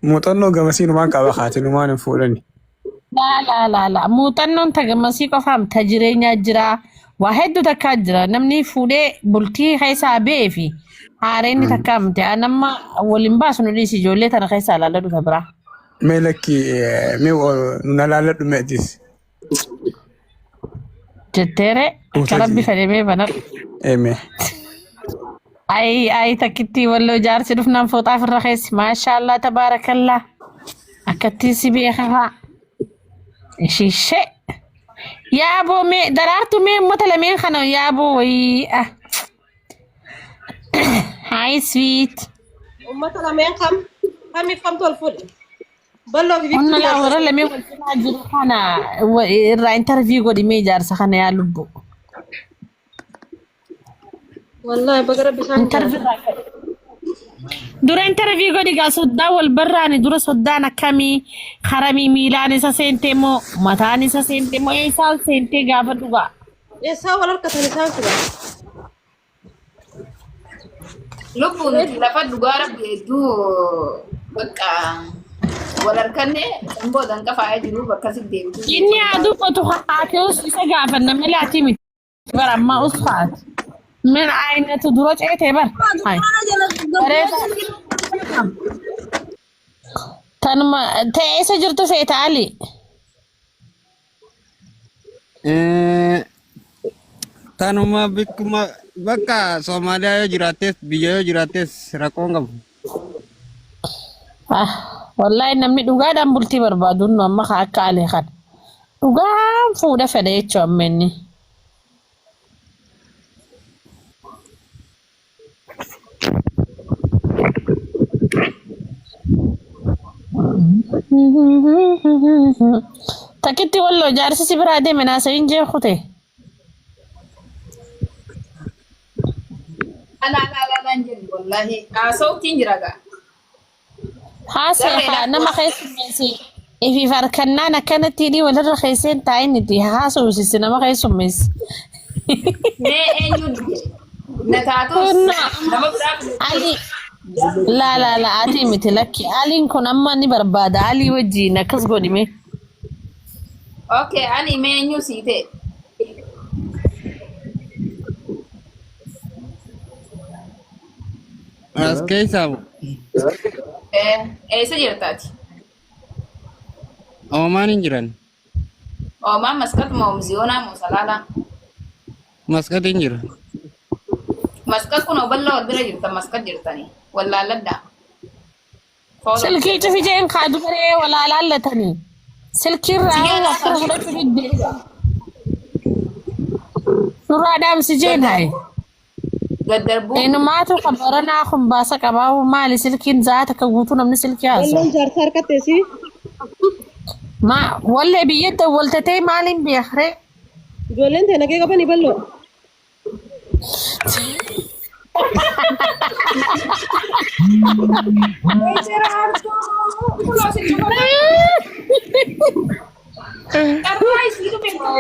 Muuxannoo gamasii numaan qaba kaati numaan hin fuudhani. Laa laa laa laa muuxannoon ta gammasii qofaam ta jireenyaa jira waa hedduu takkaa jira namni fuudhee bultii keessaa ba'ee fi haareenni takkaa miti an amma waliin baasu nu dhiisi ijoollee tana keessaa ilaalladhu ta biraa. Mee lakki mee nu laalladhu meetis. Jetteere akka rabbi fedhe mee banadhu. Mee. Ayi ayi takkittii walloo jaarsi dhufnaan fooxaa ofirra keessi maashaallah tabaarakallaa akkattiin si beeka haa. Ishishee. Yaaboo mee daraartu mee uummata lameen kana yaaboo wayii ah. Hi sweet. Uummata lameen kam kamiif kamtu ol fuudhe? Balloo fi Onna Biiftuu laa jaarsa. warra lameen wal cinaa jiru kana irraa interview godhi mee jaarsa kana yaa lubbu. Wallaahi baga rabbi isaan Interview jaarsa. irraa godhi. Dura interview godhi gaa soddaan wal barraani dura soddaan akkamii haramii miilaan isa seentee moo mataan isa seentee moo eessaan seentee gaafa dhugaa. Eessaa wal harkatan isaan sila? Lubbu nuti lafa dhugaa rabbi hedduu bakka wal harkanne kan boodan qafaa'ee jiru bakka si deemtu. Inni haa dubbatu haatee isa gaafanna malee ati miti bara ammaa us haati. Min aynatu dura ceetee bar. Hai. Bareeda. Tanuma ta'e isa jirtu feeta Ali. Tanuma bikkuma bakka Soomaaliyaa yoo jiraattes biyya yoo jiraattes rakkoon qabu. Ah, wallahi namni dhugaadhaan bultii barbaadu nu amma ka akka Ali kana. Dhugaan fuudha fedha jechuun amma inni. Takkitti walloo jaarsi si biraa deeme naasayin jee kute. Alaa alaa alaa hin jennu wallaahi. Haasawtiin jira gaa. Haasee Garreedha. haa nama keessummeessi. Ifiif harkannaan akkanatti hidhii walirra keessee hin taa'in itti haasofsiisi nama keessummeessi. Mee eenyu dide? Na taatus Kunna nama biraa filatus. Ali laa laa laa ati miti lakki Aliin kun amma ni barbaada Alii wajjin akkas godhi mee. Okay, Ali mee eenyu sii ta'e? As keessaa Eessa jirtaati? Oomaan hin jiran. Oomaan Masqat moo Miziyoonaa moo Salaalaa? Masqat hin jira. Masqat kun bal'aa wal bira jirtan Masqat jirtanii. Wallaalladhaa. Follow Silkii cufi jeen kaa dubaree walaa laallatanii. Silkii irraa Sigaa waa fura fudhachuu didde. Nurraa dhaamsi jeen haye. Gaddarbuu. Inumaatu kan baranaa kun baasa qabaa maali silkiin za'a takka guutuu namni silkii haasa'a. Walloon jaarsa harkatte si. Ma wallee biyya dawwaltatee maaliin beekree? Ijoolleen tee nagee qabanii balloo. Kunoo si cufa. Carraa isii dhufe kan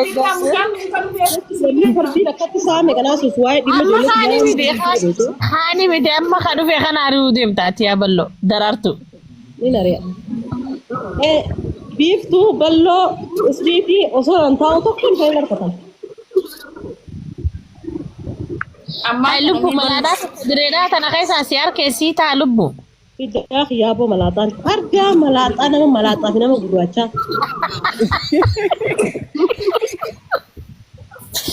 mucaan kun kan dhufe. Namni fardiin akkatti saame kanaasuuf waa'ee dhimma Amma ijoollee kaani kiyyaa miti kaani miti amma ka dhufe kana ari'uu deemta ati yaa balloo daraartu. ni nari'a. Biiftuu balloo isbiitii osoo hin taa'u tokko hin ta'in harkatan. Ammaa Ay lubbu malaadaa tokko direedhaa tana keessaa si harkeessii taa lubbu. Ijaa kiyyaaboo malaaxaan argaa malaaxaa nama malaaxaa fi nama gurraachaa.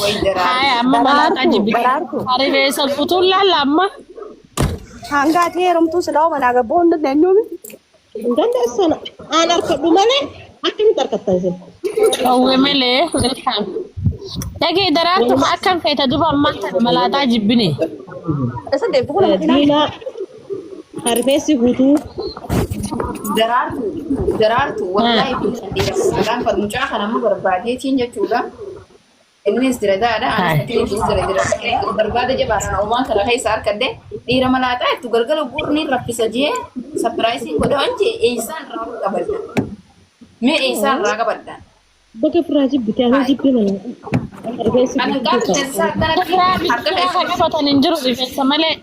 Way daraartu. Haya amma malaaxaa Daraartu, jibbite. daraartu. Rifeensa guutuun laalla amma. Hanga ati heerumtuu silaa manaa gabboo hin dandeenyuumi. Hin dandeessan aan harkadhu malee akkamitti harkattan isin? Dhowwe malee welcome. Dhagee daraartu ma akkam feeta duba ammaan tana malaaxaa jibbine. Isa deemtu kun makiinaa. Diimaa kan rifeensi guutuu Daraartu daraartu wallaahi dhiira gaafa mucaa kana amma barbaadeetiin jechuudha. Innis diradaadha. Anis fakkeenya jira jira. Barbaada jabaadhaan oomaan kana keessa harkadde dhiira malaaxaa jettu galgala gurni raffisa jee sapiraayisiin godhe waan jee eessaan irraa qabadda. Mee eessaan irraa qabadda. Baga firaa jibbite anuu jibbee malaaxaa. Rifeensi Ani guutuu gaafa keessaa. keessaa akkanatti Firaa harka biqilaa keessa kan qabatan hin jiru rifeensa malee.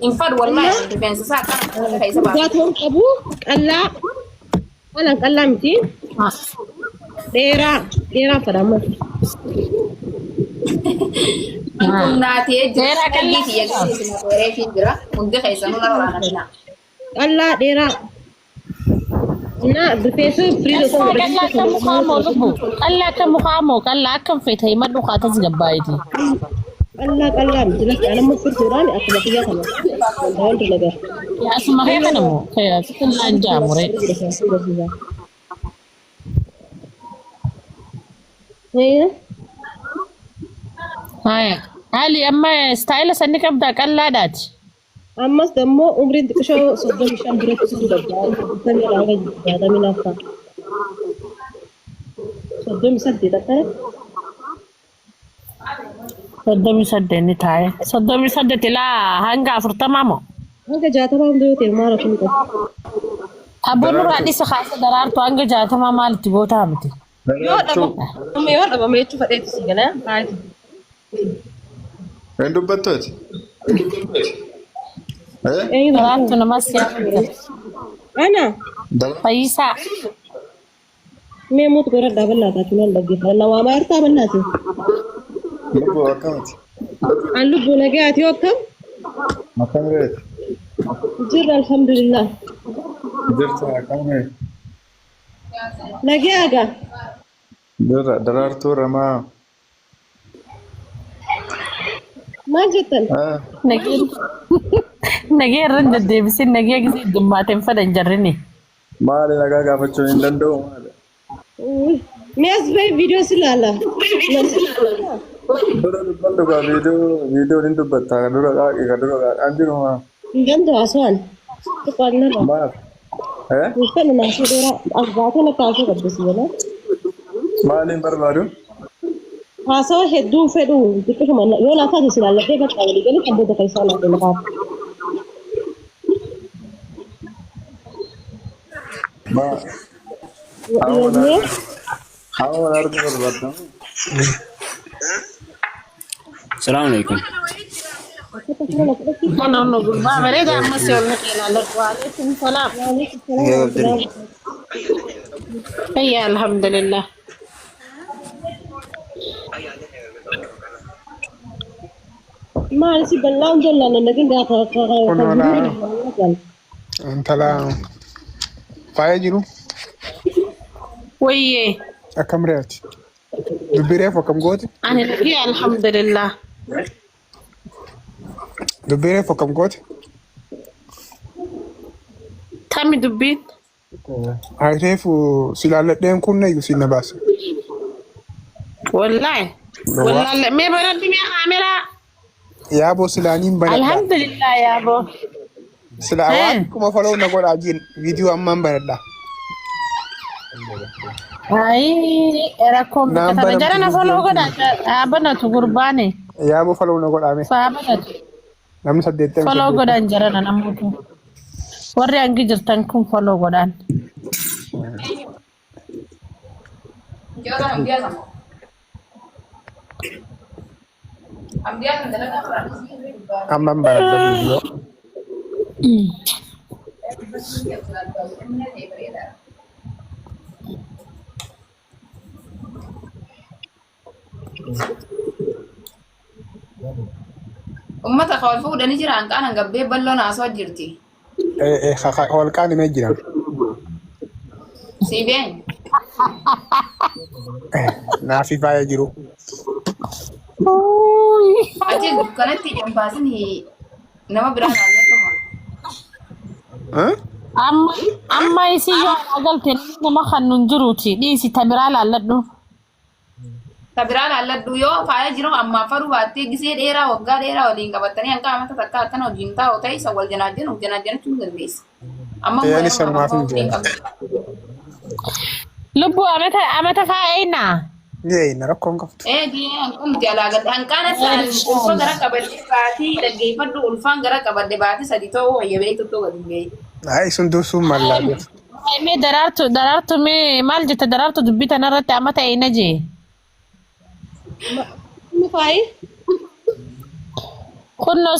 Hin fadhu wallaahi rifeensa isaa akkana keessa baasa. Gurdaa ta'uu qabu qallaa qalaan qallaa miti dheeraa dheeraa fedha amma. Humnaatee jira. Dheeraa qallaa Kiyya dheereefi jira. Hundi keessanuu nama waraanamina. Qallaa dheeraa. Na rifeensa firiiza osoo Qallaa akka mukaa moo lubbu? Qallaa akka mukaa moo qallaa akkam feete himadhu haa tasgabbaa'iti. Qallaa qallaa miti lakki anamma furtuudhaan akkuma kiyya kana wanta wanti nagar. Asuma kee kana moo? Qallaan jaamure. Haya. Ali amma istaayila sanni qabdaa qallaadhaati. Ammas dammoo umriin xiqqishoo 35 duratti situ dabdaa 40 hanga 60 naaf ta'a. 38 akkana. 38 ni taa'e. 38 ilaa hanga 40 moo? Hanga 60 hunda yoo ta'e maal rakkoon qabu. Abboon nurraa dhisa kaasa daraartu hanga 60 maalitti gootaa miti. Yoo dhabame yoo dhabame jechuu fedheetu si gala. Baay'ee. Hin dubbattu ati? Eh? Eenyu Daraartu namas yaamta. Ana Fayyisaa. mee muutu godhadhaa bal'aataati nan dhaggeeffadha. Na waamaa jirtaa bal'aati. Lubbuu akkamiti? An lubbuu nagayaati yoo akkam? Akkam reeti? Jirra alhamdulillah. Jirta akkam reeti? Nagayaa gaa. Jirra daraartuu ramaa. Maal jettan? Ah, Nagee nagee irra hin deddeebisin nagee gisee hiddummaate hin fedhan jarrini. Maali nagaa gaafachuu hin danda'u maali? Mee as bahi viidiyoo si ilaala. Dura dubbadhu gaa viidiyoo viidiyoon hin dubbatta kan dura qaaqi kan dura qaaqaan jiru maa? Hin danda'u haasawaan. Xiqqaan narra. Maal? Eh? Hin fedhu naasuu dheeraa. As baatee natti haasoo qabdi si jedha. Maaliin barbaadu? Haasawa hedduu hin fedhu xiqqishuma yoo naa taate si ilaalladhee bakka walii galee kan booda keessaa naa deema taate. Maa? Yommuu Amma wal arguu barbaadda? Salaamu alaikum. No, no, gurbaa bareeda ammas yoo inni ilaalladhu. Waalaikum salaam. Yaa Abdul. Fayyaa alhamdulillah. Maal si bal'aan jollaan nagin gaafa Kun wala intala faaya jiru Wayyee. akkam reeti? Dubbii reefu akkam gooti? Ani nagee alhamdulillah. Dubbii reefu akkam gooti? Tami dubbiin. Ay reefu si ilaalladheen kun iyyuu si na baasa. Wallaahi. Wallaahi. Mee banadhu mee kaameraa. Yaaboo silaaniin banadha. Alhamdulillah yaaboo. Sila waan akkuma follow na godhaa jiin viidiyoo ammaan banadha. Ayi rakkoon Naan bakka tana. Jara na banamtu follow viidiyoon godhaa. Haa banatu gurbaani. Yaaboo follow na godhaa mee. Haa banatu. Namni saddeettamii Follow saddeet. godhaan jara na namoota. Warri hangi jirtan kun follow godhaan. Joola hamdiyaa sama. Hamdiyaa kan dalagaa fudhatu. Ammaan banadha viidiyoo. Uummata kan wal fuudhanii jiran qaana gabbee bal'oon haasawaa jirti. Holqaan himee jira. Sii been. Naafi faaya jiru. Achi dukkanatti ijaan baasin nama biraa laallatu. Amma amma isii yoo agalte nama kan nun jiruuti dhiisi ta biraa laalladhu. Ta biraa laalladhu yoo faaya jiru ammaa faruu baattee gisee dheeraa waggaa dheeraa waliin qabattanii hanga amata takka akkana wajjin taa'u ta'e isa wal janaajjan of janaajjanachuu ni dandeessa. Amma immoo Ani yeroo sanumaaf hin waliin jenne. qabdu. Lubbuu amata amata faa'eenaa. Ni eeyna rakkoon qabdu. Ee hanqumti alaa gad hanqaana ta'an ulfa gara qabadhe baatii dhaggeeffadhu ulfaan gara qabadhe baatii sadi ta'uu wayya beektu ta'uu gadi hin gahin. Ay sun dursuun mallaa. Mee daraartu daraartu mee maal jette daraartu dubbii tanarratti amata eena jee. Inni faayi. Kunnoo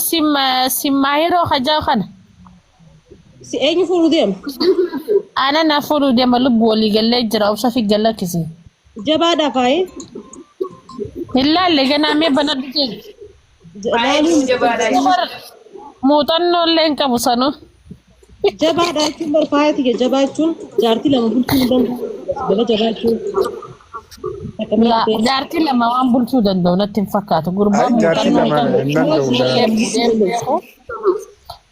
simmaahiroo hajaa kana. Si eenyu fuudhuu deema? Ana na fuudhuu deema lubbu walii gallee jira obsa fi galakkisi. Jabaadhaa faayee. Hin laalle ganaa mee banadhu jechuudha. Laaluun Dubar muuxannoo illee hin qabu sanuu. Jabaadhaa jechuun bar faaya tiyya jabaa jechuun jaartii lama bulchuu hin danda'u. Gaba jabaa jechuun. Laa, jaartii lama waan bulchuu danda'u natti hin fakkaatu. Gurbaan Ay, jaartii muuxannoo hin lama qabu. hin danda'u. Illee fuudhee hin beeku.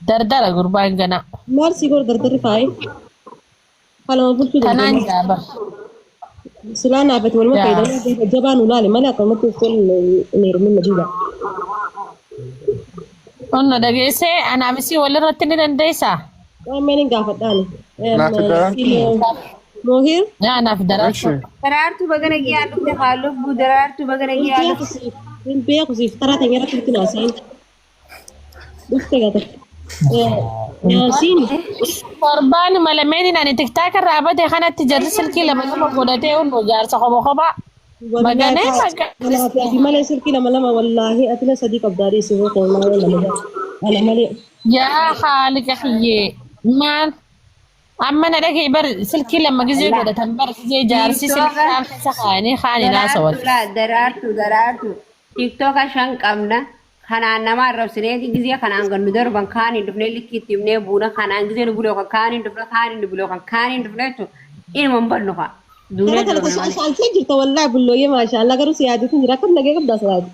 Dardara gurbaan ganaa. Maal sii godha dardarri faayee? Kalama bulchuu Tanaan danda'u. jaabar. Silaa naafati waluma Yaa. fayyadamu jabaa nu laale malee akkanumatti of tolu hin heerumin na diida. Onno dhageessee anaaf isii walirratti ni dandeessaa? Waan hin gaafadhaani. Naaf daraartu. Moohir. Yaa anaaf daraartu. Eshi. Daraartuu baga nagaan dhufte haa lubbuu daraartuu baga nagaan dhufte. Hin beeku siif taraa teenya irratti itti naasa'in. Dhufte gata. Yaasiin. Torbaan malameen ani tiktaak irraa bade kanatti jarri silkii lama lama godhatee hundu jaarsa koba koba. Maganee maganee. Ati malee silkii lama lama wallaahi ati la sadii qabdaa dhiisi hoo ta'e malee lama lama. Ana malee. Yaa haaliqa kiyyee maal amma na dhagaye bar silkii lama gizee godhatan bar gizee jaarsi silkii kaan keessa kaayanii kaan hin haasawan. Daraartuu laa daraartuu daraartuu tiktooka shan qabna kanaan nama arrabsineeti gizee kanaan gad nu darban kaan hin dhufne likkii itti himnee buuna kanaan gizee nu bulee kan kaan hin dhufne kaan hin bulee kan kaan hin dhufne jechuun ilma hin bannu kaa duunee Kana kana duuna malee. shaalchee jirta wallaahi bullooyyee maashaallah garuu si yaadatu jira akkam nagee qabdaa salaati.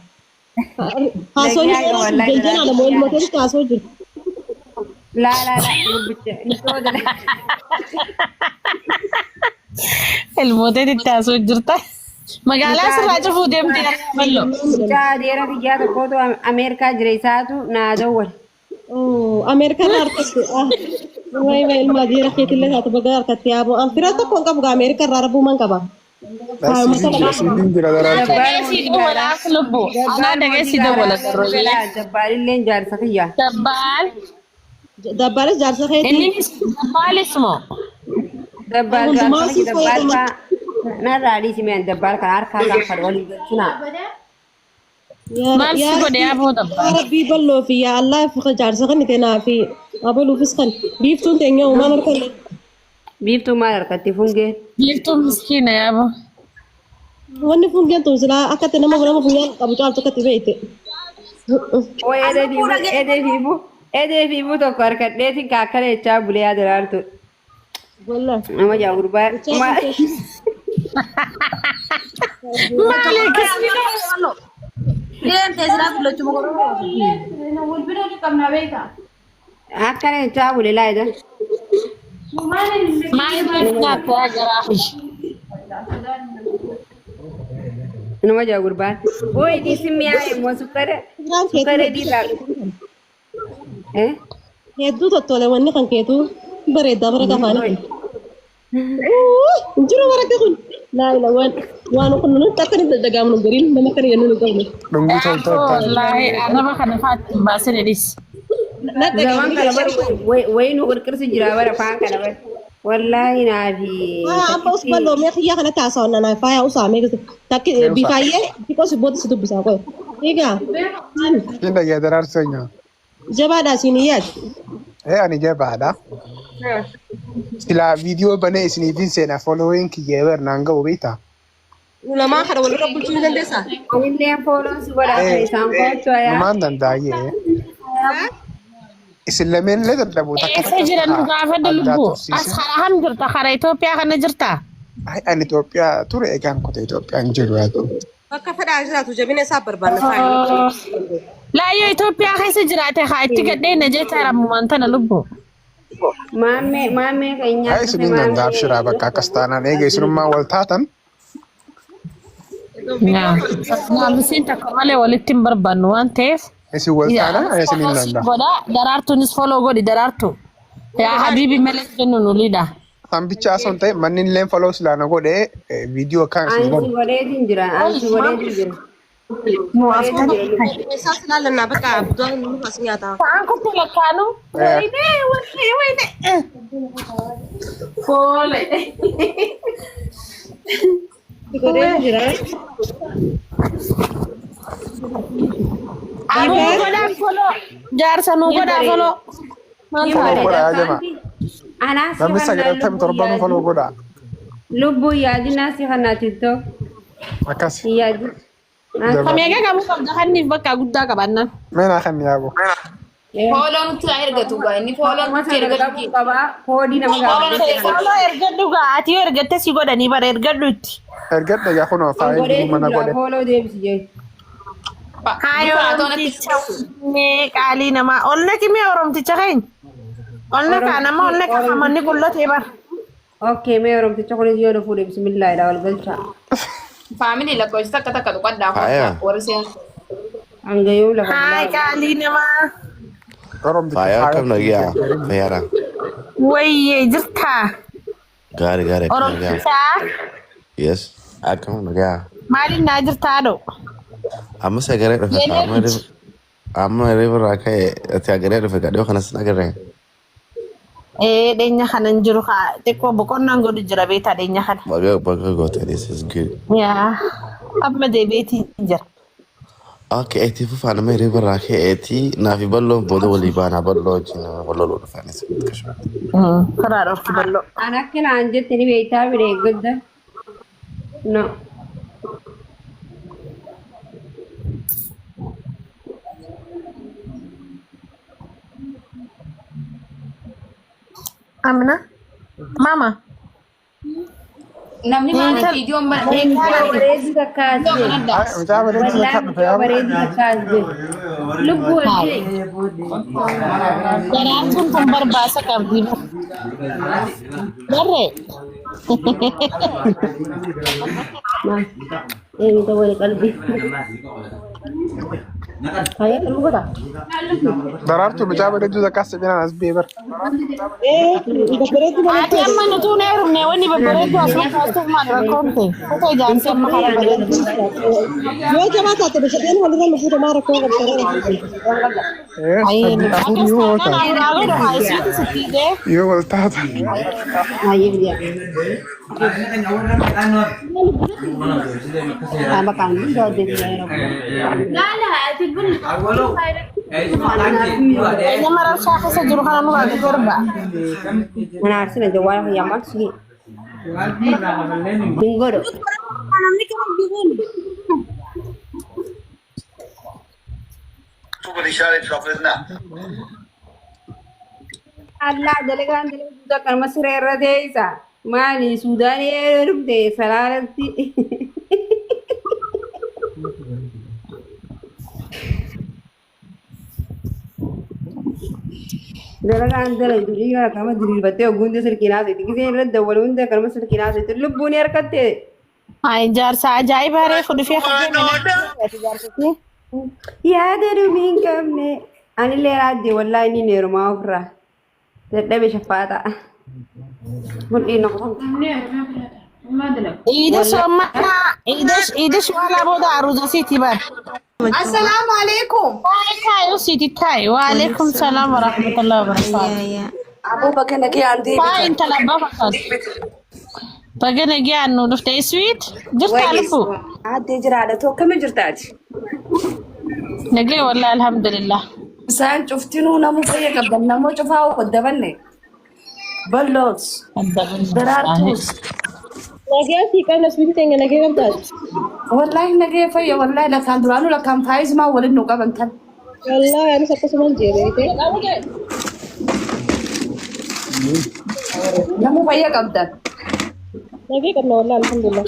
Haasoo Nagaa ni wallaahi jaljanaa nama ilmoo ta'e haasoo jirta. Laa laa laa gurbicha ilmoo dala. Ilmootee itti haasoo jirta. Magaalaa sirraa cufuu deemte bal'oo. Mucaa adeera biyyaa tokkootu Ameerikaa jira isaatu naa dawwale. Ameerikaa irraa harkatte. Wayi wayi ilma adeera keetillee taatu baga harkatte yaaboo. An fira tokko hin qabu gaa Ameerikaa irraa rabbuuman qaba. Siifin jira daraartu. Dhageessii dawwala as lubbu. Anaa dhageessii dawwala garrooyyee. Dabbaalilleen jaarsa kiyya. Dabbaal. Dabbaalis jaarsa keetii. Innis dabbaalis moo? Dabbaal Hundumaa jaarsa siif kiyya dabbaal fayyadama. faa narraa dhiisi mi'an dabbaal kana harkaa gaafadha waliin galchunaa. Maal si godhe yaaboo dabbaal? Yaa Rabbii balloo fi yaa Allah fi jaarsa kan ta'e fi abaluufis kan biiftuun teenya uumaan harka Biiftuu maal harkatti fungee? Biiftuun miskiina yaaboo. Wanni fungeen tun silaa akka itti nama nama funyaan qabu caaltu akka itti beekte. Way edee fiibuu tokko harkadheetiin kaakkala jechaa bulee yaa daraartu. Wallah. Nama jaa gurbaa. Maali akkasii? Deemtee silaa dullachuu Akkana jechaa bulee laayida. Maal nyaatte yaa garaa fi? Nama jaa gurbaan. Way dhiisi mi'aaye immoo sukkara sukkara dhiisaa. Eh? Hedduu tottole wanni kan keetu bareedaa bara kafaanii kun. Hin jiru bara kun. Laa ila waan waan kun nuti akka inni daddagaamnu gariin nama kana jennu nu qabnu. Dhunguu toltolta. Wallaahi arraba kana faatti hin baasin dhis. Zaman kana bar wayii nu qirqirsu jira bara afaan kana bar. Wallaahi naafi. Amma us bal'oo mee xiyyaa kana taasisa nana faaya usaa mee takki bifaayyee xiqqoo si booda si dubbisaa qoy. Egaa Siin dhagee daraartu seenyaa. jabaadhaa siin yaad. Ee ani jabaadha. Silaa viidiyoo banee isiniifin seena following kiyya bar naan ga'u beektaa? Ulamaa kana walirra bulchuu ni dandeessaa? Anillee fooloon si godhaa kan isaan koottu ayaa. Numaan danda'ayyee. Isin lameen illee dadhaboo takka Eessa jiran nu gaafadhu addaa lubbuu. As tursiise. karaa ham jirta? Karaa Itoophiyaa kana jirta? Ai ani Itoophiyaa ture egaan kota Itoophiyaan jiru yaa ta'u. Bakka fedhaa jiraatu jabina isaa barbaanna faaya. Laayyoo Itoophiyaa keessa jiraate haa itti gadhee jecha rammumaan tana lubbuu. Maammee maammee keenyaa Ai isiniin danda'a abshiraa bakka akkas taanaan eega isinummaa wal taatan Naamisiin takka malee walitti hin barbaannu waan ta'eef. isin wal taanaan ani isiniin danda'a. Godha daraartuunis follow godhi daraartu. Yaa habiibi malee jennu nuliidha. Hambicha osoo hin ta'in manni illee follow silaa na godhee viidiyoo akkaan isin Ani si godhu. godheetiin jira. Ani si godheetiin jira. Isaas ilaalannaa bakka abduu nu as nyaataa. Ta'an kutti lakkaanu. Wayinee wayinee wayinee. Foole. Si godheetiin jira. Aboo godhaan Foloo jaarsa nuu Ni godhaa bareeda. foloo. Maal Ni ta'a? Foloo bareeda godhaa yaa jamaa. akkaanti. Anaa si Namni kannaa sagaltamii lubbuu torbanuu yaadin. foloo godhaa. Lubbuu yaadin naa si kannaa TikTok. Akkas. Hin yaadin. Jabaa. Meeqa qabu qabda kanniif bakka guddaa qabaannaan. Mee naa kan yaaboo. Fooloo nutti haa ergatu gaa inni fooloo Akkuma nutti sana ergatu qabuu qabaa. Koodii nama Fooloo gaafate. nutti ergatu. Foloo ergadhu gaa ati yoo ergatte si godhanii bara ergadhu itti. Ergadhe egaa kunoo An faayee jiru godheetu mana jira godhe. fooloo deebisi jee. Haay Bifa haa ta'u natti oromticha mee qaalii namaa ol naqi mee oromticha keenya. Ol naqaa nama ol naqa hamanni qullatee bara. Okay, mee oromticha kunis yoo dhufu bismillaahidha wal galchaa. Faamilii lakkoofsa takka takka tuqadhaa Faaya. warri seensu. Hanga yoo lafa Haay bilaa. qaalii namaa. Oromticha Faaya faaya akkam nagaa? Fayyaadha. Wayyee jirtaa. Gaarii gaarii akkam nagaa? Oromticha Yes. Akkam nagaa? maaliin naa jirtaa dho. Amma sagalee dhufe Yenee amma miti. amma hirriba ka'e ati sagalee dhufe gadhoo kanas hin agarree. Ee dheenya kana hin jiru kaa xiqqoo boqonnaan godhu jira beektaa dheenya kana. Baga baga goote this is good. Yaa amma deebiitii jira. Okay, itti fufaa nama hirriba irraa ka'eeti naafi bal'oon booda walii baanaa bal'oo wajjin nama bal'oo lolu dhufaanis. Karaa dhorki bal'oo. An akka naan jette ni beektaa bire gadda. No. Amina. Mama. Namni maaliif viidiyoon bana? Mucaa bareedduu takka as Viidiyoo jee. kanadha. Mucaa bareedduu Wallaahi takka dhufe mucaa yaaboo. bareedduu takka as jee. Lubbuu wal jee. Daraartuun kun barbaasa qabdi. Barree. Maal? Eenyu ta'uu wal qalbii. Faaya qalbii godha. Daraartuu mucaa bareedduu takka as binaan as bee bara. Ee, babbareedduu Ati bareedduu. amma nutuu hin heerumne wanni babbareedduu asuma kaastuuf maal rakkoon ta'e? Kotoo ijaarsi amma kana bareedduu. Yoo jabaa taate bashadeen walirra nu fuute maa rakkoo qabda? Ee Ayyee sadii afur akkas yoo taanaan taate. afuraa godhu haa isiitu sitti hidhee. Yoo wal taatan. Baay'ee biyya. Ama kan Nama rabshaa keessa jiru kana nurraa gadi darba. Mana arsina jawwaala fayyaa maaltu si hin godhu. Namni kan biqil. Allah dalagaan dalagaa akkanuma siree irra teessa. Maali Suudaanii yeroo dhufte salaalatti. Dalagaan dalagdu dhiira akkanuma diriirfattee ogguunte silkiin haasofti. Gisee irra dawwalu hunda akkanuma silkiin haasofti. Lubbuun ni harkatte. Haa ijaarsa ajaa'ibaa reefu dhufee hojii Yaada dhumii hin qabne. Anillee raadde wallaahi inni heerumaa ofirraa. Dadhabe shaffaataa. Mudhiin na qofamte. Iida soommanaa iida shawaalaa booda aruuza siiti bar. Assalaamu alaikum. Taa'e taa'e usiiti taa'e. Waalaikum salaam wa rahmatullahi wa barakaatuh. Aboo bakka nagayaan Taa'e deebitan. intala abbaa fakkaatu. Baga nagaan nu dhufte sweet jirtaa lubbuu. Aaddee jiraadha. Tokkame jirtaati. Nagee wallahi alhamdulillah. Isaan cuftinuu namu fayya qabdan namoo cufaa qoddabanne. Balloos. Daraartuus. Nagee sii qabna suuti teenya nagee qabdaati. Wallaahi nagee fayya wallaahi lakkaan duraanuu lakkaan faayismaa waliin nu qaban tan. Wallaahi anis akkasumaan jee beekte. Namu fayya qabdan. Nagee qabna wallaahi alhamdulillah.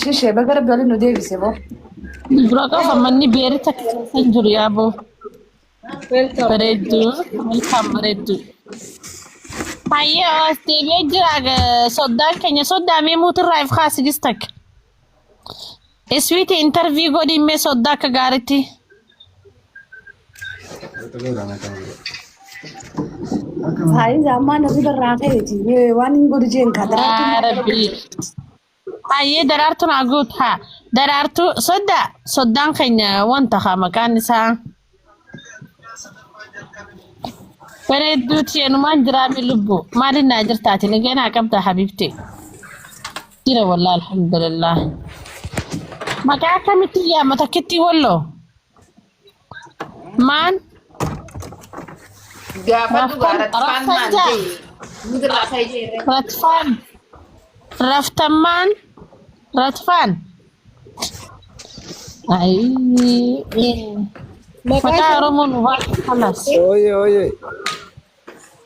Shishee baga rabbi waliin nu deebise boo. Dura qofa manni beerii takka keessa hin jiru yaaboo. Welcome. Bareedduu. Welcome bareedduu. Hayyee as deebi'ee jira soddaan keenya soddaa mee muutirraa if kaasigis takka. Iswiiti interview godhi mee soddaa akka gaariitti. Faayiz ammaa na irraa ka'eeti. Waan hin godhu jeen kaa daraartuun Yaa Rabbi. Hayyee daraartuun haa guutu haa. Daraartuu soddaa soddaan keenya wanta haa maqaan isaa. Bareedduuti anumaan jiraame lubbu. Maaliin naa jirtaati nagee naa qabda habibti. Jira wallaahi alhamdulillah. Maqaa akkamitti yaama takkitti walloo? Maan Gaafadhu raftan gaaratfaan raftan maan jaa jee. Mudirraa ka'e jeerre. ratfaan raftammaan ratfaan. Ayii Maqaa maqaa isaa Oromoo nu baatu kalas. Oye oye.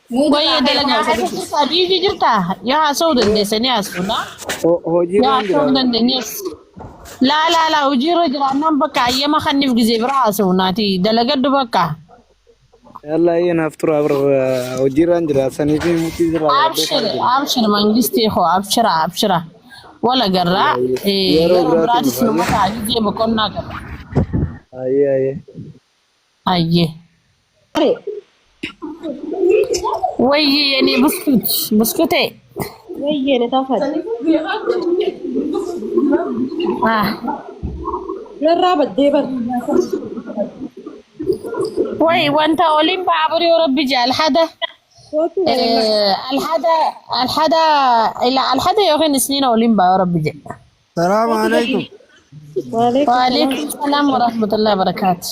Mudirraa Wayye ka'e dalagaa kunoo keessa sadiitis. jirtaa biizii jirtaa yoo haasa'uu dandeessanii haasa'uudha. Hojii Yoo irra haasa'uu jira. hin dandeenyees. Laa laa laa hojiirra jiraannaan bakka ayyama kanniif gizee bira haasa'u naati dalagadhu bakka. Yalla iyyee naaf tura bira hojii irra jira sanii fi mutii irraa yaaddoo Abshir ta'a jira. abshir mangistii koo abshira abshira. Wala garraa Yeroo yeroo biraatiin biraatis dhufa. nama ta'a gizee boqonnaa qaba. Ayyee ayyee. Ayyee. Wayyi yeni buskut buskutee. Wayyee ni taafadha. Ah. Narraa baddee bar. Way wanta oliin baaburii yoo rabbi jee alhada. Kootu walima. Alhada alhada ila alhada yookiin isniina oliin baa yoo rabbi jee. Salaamu alaikum. Waalaikum salaam. Waalaikum salaam warahmatullahi wabarakaatu.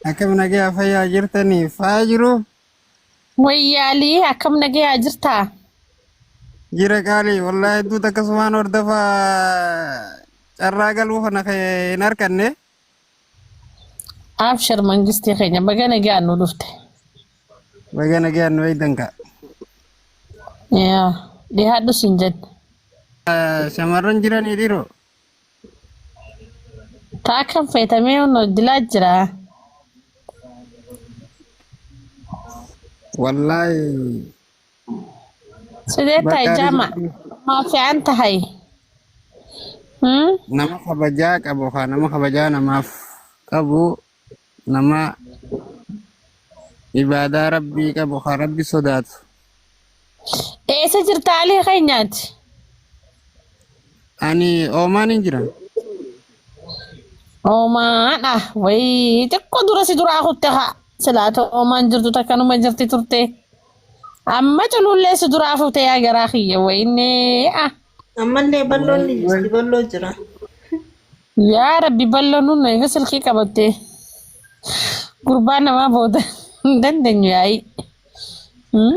Akkam nagaya fayyaa jirtanii faa jiru Wayyaalii akkam nagayaa jirtaa? jira qaalii wallaahi hedduutu akkasumaan hordofaa carraa galuu kana hin arganne. Abshir mangistii keenya baga nagaan nu dhufte. Baga nagayaan nu eegdan ka'a. Yaa dhiyaadhu sin jenne. Shamarran jiranii dhiiroo. Taa kan feetamee nu dilaa jira. Wallaahi Sidee tahay bakka jaamac? Ma fiican tahay? Hmm? nama kabajaa qabu haa nama kabajaa namaaf qabu nama ibaadaa rabbii qabu haa rabbi sodaatu. Eessa jirta alii keenyaati? Ani oomaan hin jira. Oomaan ah wayii xiqqoo dura si duraa kutte haa silaata oomaan jirtu takkanuma jirti turte. Amma culullee si duraa fuute yaa garaa kiyya wayinee ah. Ammallee bal'oon ni jirti bal'oo jira. Yaa rabbi bal'oo nun eega silkii qabatte. Gurbaa namaa booda hin dandeenyu yaa'i. Hmm?